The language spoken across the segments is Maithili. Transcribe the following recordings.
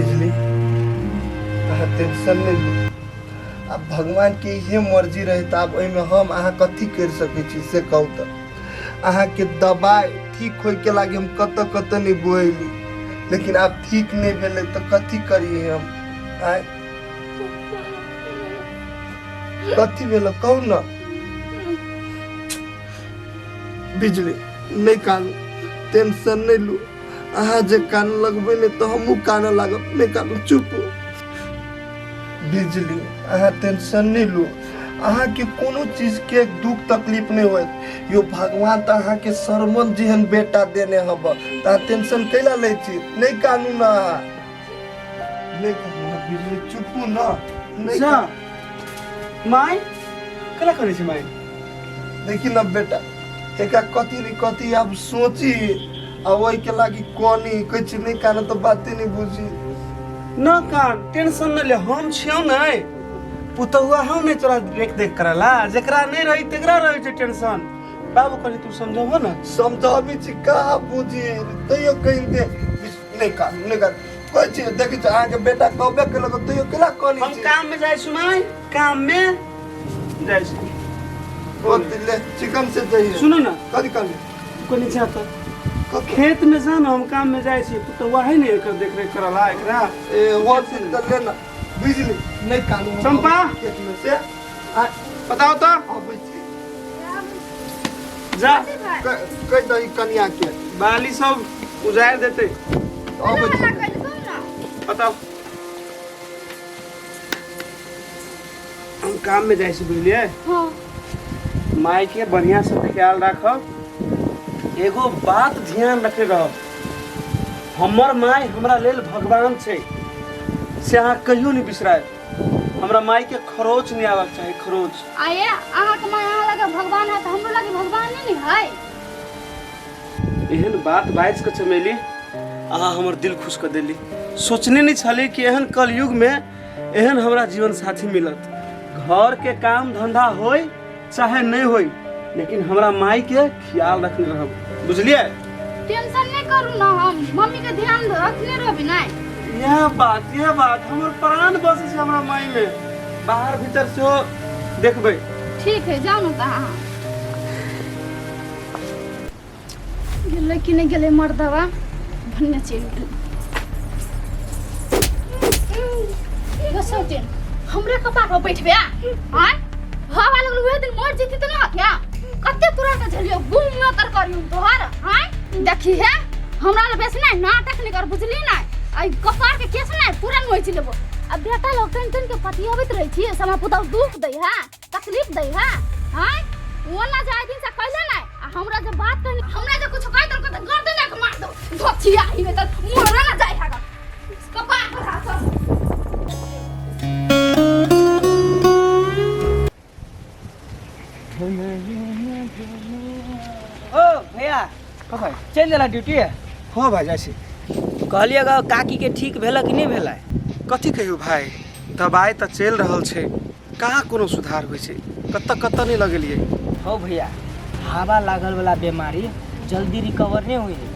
बिजली, अहाँ टेंशन नहि लिअ। आब भगवानके इहे मर्जी रहै तऽ आब ओहिमे हम अहाँ कथी करि सकै छी से कहू। तऽ अहाँके दबाइ ठीक होइके लागि हम कतऽ कतऽ नहि बोएली, लेकिन आब ठीक नहि भेलै तऽ कथी करियै हम? आँय, कथी भेल कहू ने। बिजली, नहि कानू, टेंशन नहि लू। अहाँ जे कान लगबै ने तऽ हमहूँ कानऽ लागब। नहि कानू, चुप हो। बिजली, अहाँ टेंशन नहि लू, अहाँके कोनो चीजके दुख तकलीफ नहि होयत। यो भगवान तऽ अहाँके सरमन जेहन बेटा देने हब, तऽ अहाँ टेंशन कैला लै छी? नहि कानू ने, अहाँ नहि कानू ने। बिजली, चुपू ने, नहि जा कानू। माय, केना करै छै माय? देखी न बेटा, एकरा कथी नहीं कथी आब सोची आ ओहिके लागी कोनी कहै छी नहि कान तऽ बाते नहि बुझी। न कान, टेंशन न ले, हम छियौ नै पुतहुआ, हम नहीं तोरा देख देख करला। जेकरा नहीं रही तेकरा रहे छै टेंशन। बाबू, कनी तू समझबो न। समझाबी छी, कहाँ बुझी? तैयो कहि दे, नहि कान, नहि कान कहै छी। देखै छी, अहाँके बेटा कहबे केलक, तैयो केना कहनी हम छी? काम में जाइ छी माय, काम में जाइ छी। ओ ले, चिकन से जाइए। सुनो न। कथी कहली? कनी जा तऽ कथी? खेत में जा न, हम काम में जाइ छी। पुतहुआ है ने, एकर देख रेख करला एकरा। ए वो चीज तऽ ले न। बिजली, नहि कानू, हम चंपा? अबै छी खेत में से आ बताओ तऽ। अबै छी। जा। कहि दही कनिया के। बाली सब उजारि देतै। अबै छी। बताओ, हम काम में जाइ छी, बुझलियै? हाँ। माय के बढ़िया से ख्याल राखब। एगो बात ध्यान रखे रहब, हमर माय हमरा लेल भगवान छै, से अहाँ कहियो नहीं बिसरायब। हमरा माय के खरोच नहीं आबक चाही, खरोच। आये, अहाँके माय अहाँ लगे भगवान है तऽ हमरो लगे भगवान नहीं ने है। एहन बात बाजि कऽ चमेली, अहाँ हमर दिल खुश कऽ देली। सोचने नहीं छली कि एहन कलयुग में एहन हमरा जीवन साथी मिलत। घर के काम धंधा होय चाहे नहीं होय, लेकिन हमरा माई के ख्याल रखने रहब, बुझलियै? टेंशन नहीं करू ना, हम मम्मी के ध्यान रखने रहबी नहीं। यह बात, यह बात, हमर प्राण बसै छै हमरा माई में। बाहर भीतर सेहो देखबै। ठीक है, जाउ ने तऽ अहाँ। गेलै कि नहि गेलै मर्दवा? भन्ने चलि गेलै। सौतेन हमरे कपार पर बैठबे आय? हवा लगल उहे दिन मर जेती तऽ ना क्या? कते तोरा के झलियो गुम में तर करियो तोहर। आय देखी हे, हमरा ले बेसी नहीं नाटक नहीं कर, बुझली ना? आई कपार के केस नहीं पूरा नोच लेबो। आ बेटा लोग तन तन के पतियाबैत रहै छी, से हमरा पुतहु दुख दै है, तकलीफ दै है। आय वो ना जाय दिन से कहले ना, आ हमरा जे बात कहनी, हमरा जे कुछ कह देलको त गर्दन के मार दो धोथिया ही में त मोरा ना जाय है कपार पर हाथ। ओ भैया। हाँ भाई। चलि देला ड्यूटी? हाँ भाई, जाइ छी। कहलियै ग, काकीके ठीक भेलै कि नहि भेलै? कथी कहियौ भाई, दबाइ तऽ चलि रहल छै, कहाँ कोनो सुधार होइ छै। कतऽ कतऽ नहि लगेलियै। हौ भैया, हवा लागल वाला बीमारी जल्दी रिकवर नहि होइ है,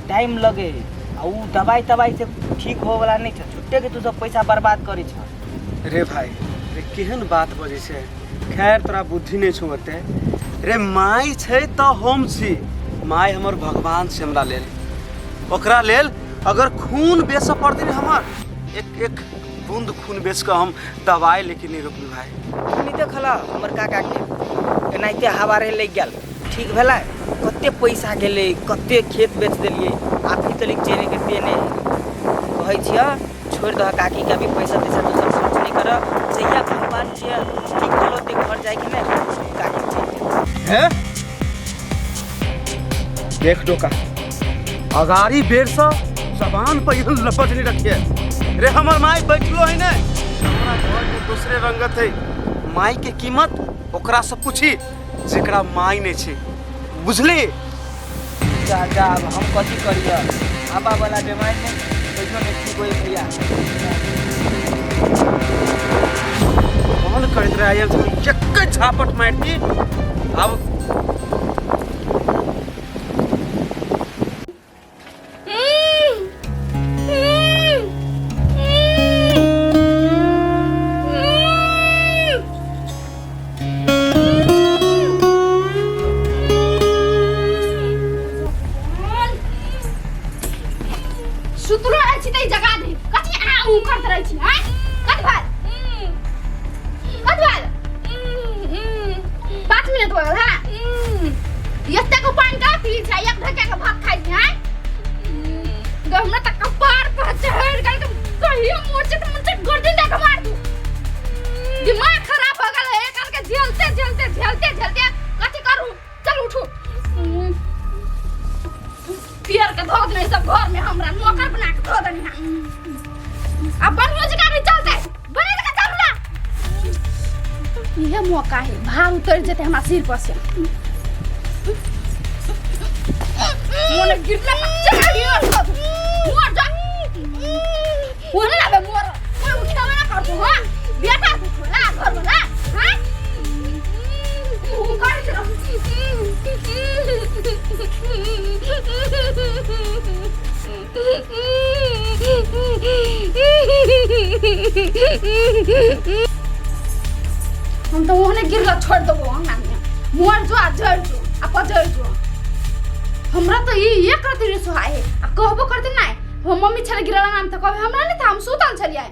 टाइम लगे है। आ उ दवाई तवाई से ठीक हो वाला नहि छै। झूठे के तू सब पैसा बर्बाद करै छ। रे भाई रे, केहन बात बजै छै? खैर, तोरा बुद्धि नहि छौ ओते। रे, माय छै तऽ हम छी। माय हमर भगवान छै हमरा लेल। ओकरा लेल अगर खून बेचऽ पड़तै ने, हमर एक एक बूंद खून बेच कऽ हम दवाइ लेकिन नहि रोकबी भाई। तू नहि देखल हमर काका के? एनाहिते हवा रहे लागि गेल, ठीक भेलै। कते पैसा गेलै, कते खेत बेच देलियै, अभी तलिक चेने के देने है। कहै छियै छोड़ि दह काकी के, अभी पैसा तैसा तू सब खर्च नहि कर। जहिया भगवान छियै ठीक भेल ओते घर जाइके ने काकी चलि जेतै। हे देख डोका, अगाड़ी बेर से जबान पर एहन लपट नहीं रखिए। रे, हमर माई बैठलो है ने, हमरा घर के दूसरे रंगत है। माई के कीमत ओकरा से पूछी जेकरा माई नहीं छै, बुझली? जा जा, अब हम कथी करियै? हवा वाला बीमारी में कहियो नहि ठीक होय भैया। कौन करैत रहे एक झापट मारती अब। नहीं जगा दे कथी आ ऊ करत रहै छी हैं कत भाल कत भाल 5 मिनट हो गेल। हां, एते को पानी का पी छै, एक ढकिया के भात खाइ छी हैं। हमरा त कपार पर चढ़ गेल। कहियो मोचत मोचत गर्दन दे के मार दू। दिमाग खराब हो गेल है एकर के झेलते झेलते झेलते झेलते। कथी करू? चल उठू, पियर के धो देने सब घर में हमरा नौकर बना के धो देने। अब बढ़िया जगह नहीं चलते, बढ़िया जगह चलू ना। यह मौका है, भार उतर जेते हमरा सिर पर से। मोने गिरला चढ़ियो मोर जा ओने लाबे मोर कोई उठावे ना करतो। हां बेटा, तू ला घर में ला। हां कर। हम तो ओहने गिरला छोड़ देबो अंगना में। मोर जो आ जड़ जो आ पजड़ जो। हमरा तो ई एक रति नहीं सुहाए। आ कहबो करते नहीं। हम मम्मी छले गिरल अंगना में त कहबे हमरा नहीं था, हम सुतल छलियै।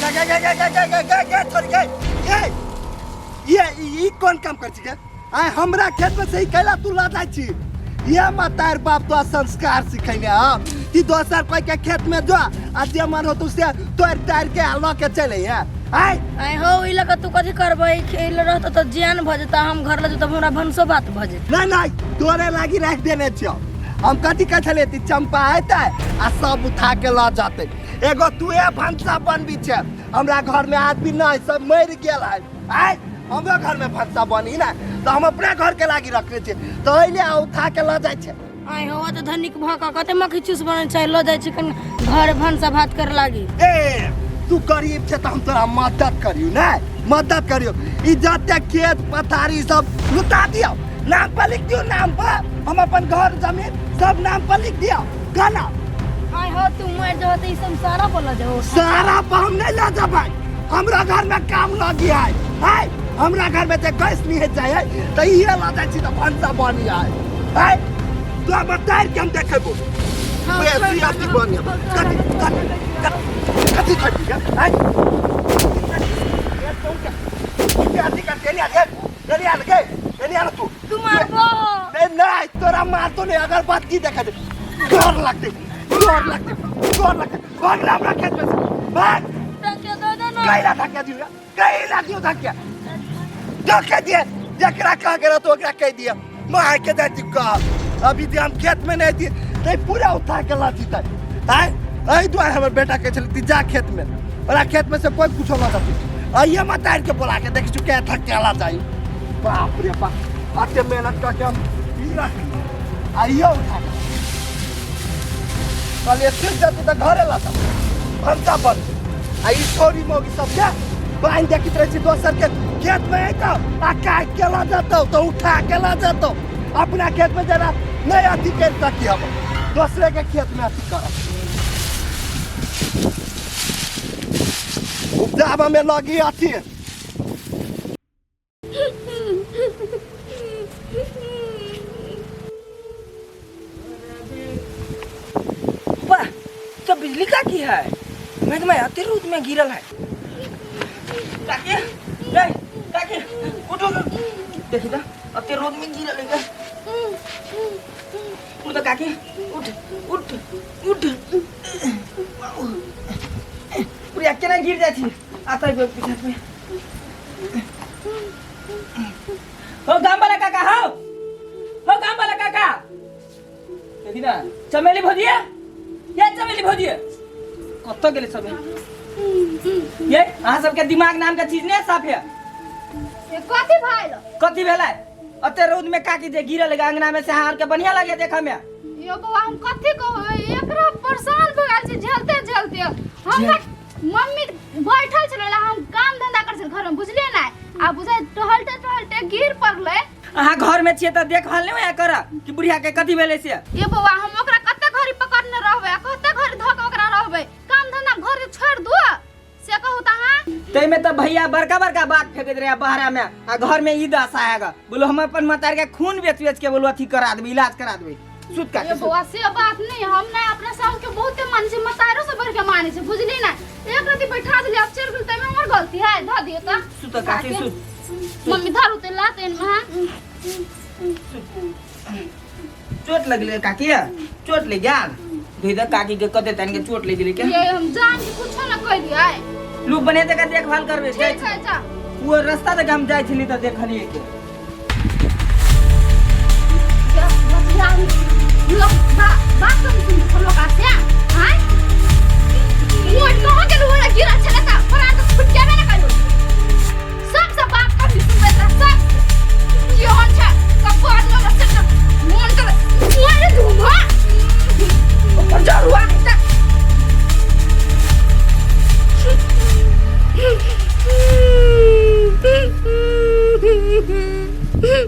गे गे गे गे गे गे गे गे छोड़ गे गे। ये ई कोन काम कर छी गे? आय, हमरा खेत में से ई कैला तू ला जाइ छी? ये मातार बाप तो संस्कार सिखैने हम ती दोसर कोई के खेत में जो आ जे मन हो तू से तोड़ तार के आ ल के चले है। आय। आय हो, ई लऽ कऽ तू कथी करबै? खेल रहत तऽ जियान भऽ जेता। हम घर लऽ जेतौ, हमरा भनसो भात भऽ जेतै। नहीं नहीं, तोरे लागी राख देने छियो हम। कथी कहै छलियै? ती चंपा एतै आ सब उठा के ल जतै। एगो तूहे भनसा बनबी छै। हमरा घर में आदमी नहीं, सब मरि गेल है। आय, हमरो घर में भनसा बनी ना तऽ हम अपना घर के लागी रखने छियै, तऽ अइले आ उठा के ल जाइ छै। आय हो, तऽ धनिक भऽ कऽ कते मक्खी चूस बनल छै, लऽ जाइ छै कन घर भनसा भात कर लागी। ए, तू गरीब छै तऽ हम तोरा मदद करियौ ने, मदद करियौ। ई जते खेत पथारी सब लुटा दियौ, नाम पर लिख दियौ, नाम पर। हम अपन घर जमीन सब नाम पर लिख दियौ कहना। आय हो, तू मरि जहो तऽ ई सब सारा बोला जाओ। सारा पर हम नहीं ला जबै। हमरा घर में काम लगी है। है हमरा घर में जे गैस नहीं जाए है तऽ इहे ला जाइ छी तऽ भनसा बनी है। है तो बताइ के हम देखेबो। बेसी अथी बनी कथी कथी कथी कथी है? अथी कर के नहीं आ गए, नहीं आ गए, नहीं आ तू। तू मारबो। नहीं नहीं, तोरा मारतो नहीं। अगर बात की देखा दे, डर लगते, डर लगते, डर लगते। भाग ना हमरा खेत में से, भाग। धक्का दऽ दे ना। कैला धक्का दियो? कैला दियो धक्का? धक्का दिए। जकरा कह के रहतो ओकरा कह दिए। मार के दे दी कह। अभी जे हम खेत में नहीं दिए नहीं, पूरा उठा के ला जीते। आय, एहि दुआरे हमर बेटा कहै छलै ती जा खेत में, ओकरा खेत में से कोई कुछो ना जाती। आइए मत आइ के बोला के देख चुके धक्का ला जाई। बाप रे बाप, अते मेहनत करके हम ई रख आइयो उठा के। कहलिए सिर्फ जाते तऽ घरे लाता भनसा बन। आ ई छोरी मौगी सबके बान्हि देखैत रहै छी, दोसर के खेत में अयतौ आ काटि के लऽ जेतौ तऽ उठा के लऽ जेतौ। अपना खेत में जरा नहीं अथी कर सकी, हम दोसरे के खेत में अथी करब। उपजाबऽ में लगी अथी। वाह, तो बिजली का की है? मैं तो मैं अति रूप में गिरल है। काकी रे, काकी उठो। देखी तो अति रोड में गिरल है। उठ तो काकी, उठ उठ उठ। पूरी केना गिर जाती आता है पीछे में। हो गाम वाला काका, हो हो गाम वाला काका, देखी ना चमेली भौजी, ये चमेली भौजी कतऽ गेलै सब? ये अहाँ सबके दिमाग नाम के चीज नहीं साफ है। ये कथी भइल? कथी भेलै? अते रौद में काकी जे गिरल है अंगना में से, अहाँ आरके बढ़िया लगे देखऽ में? यो बौआ, हम कथी कहबै, एकरा परेशान भऽ गेल छी झेलते झेलते। हमरा मम्मी बैठल छलै, हम काम धंधा करै छलै घरमे, बुझलियै ने? आ बुझाइ टहलते टहलते गिर पड़लै। अहाँ घर में छियै तऽ देखभाल नहीं होया कर कि बुढ़िया के कथी भेलै से? ये बौआ, हम ओकरा कते घड़ी पकड़ने रहबै आ कते घड़ी धऽ के ओकरा रहबै? काम धंधा घर के छोड़ि दू से कहू तऽ अहाँ। तऽ तैमे तऽ भैया बड़का बड़का बात फेकैत रहे बहरा में आ घर में ई दशा हैगा। बोलो हम अपन मतार के खून बेच बेच के बोलो अथी करा देबै, इलाज करा देबै। सुत काकी ये सुत। बौआ से बात नहीं, हम ना अपना सास के बहुत माने छी, मतारो से बढ़ के माने छी, बुझली ना। एक राति बैठा दिली, अब चल गेल, तैमे हमर गलती है, धऽ दियो त। सुत काकी सुत। मम्मी धरू ते लात एन में। हाँ चोट लगले काकी, चोट लग गेल? धोइ दे काकी के, कते तन के चोट लग गेलै के। ये हम जान के कुछो ना कह दिया। लू बने तक देखभाल करबे। ठीक है, जा। वो रास्ता तक हम जाइ छली त देखलिए के। जा, बचिया लोग बात तो सुन लोग आसे।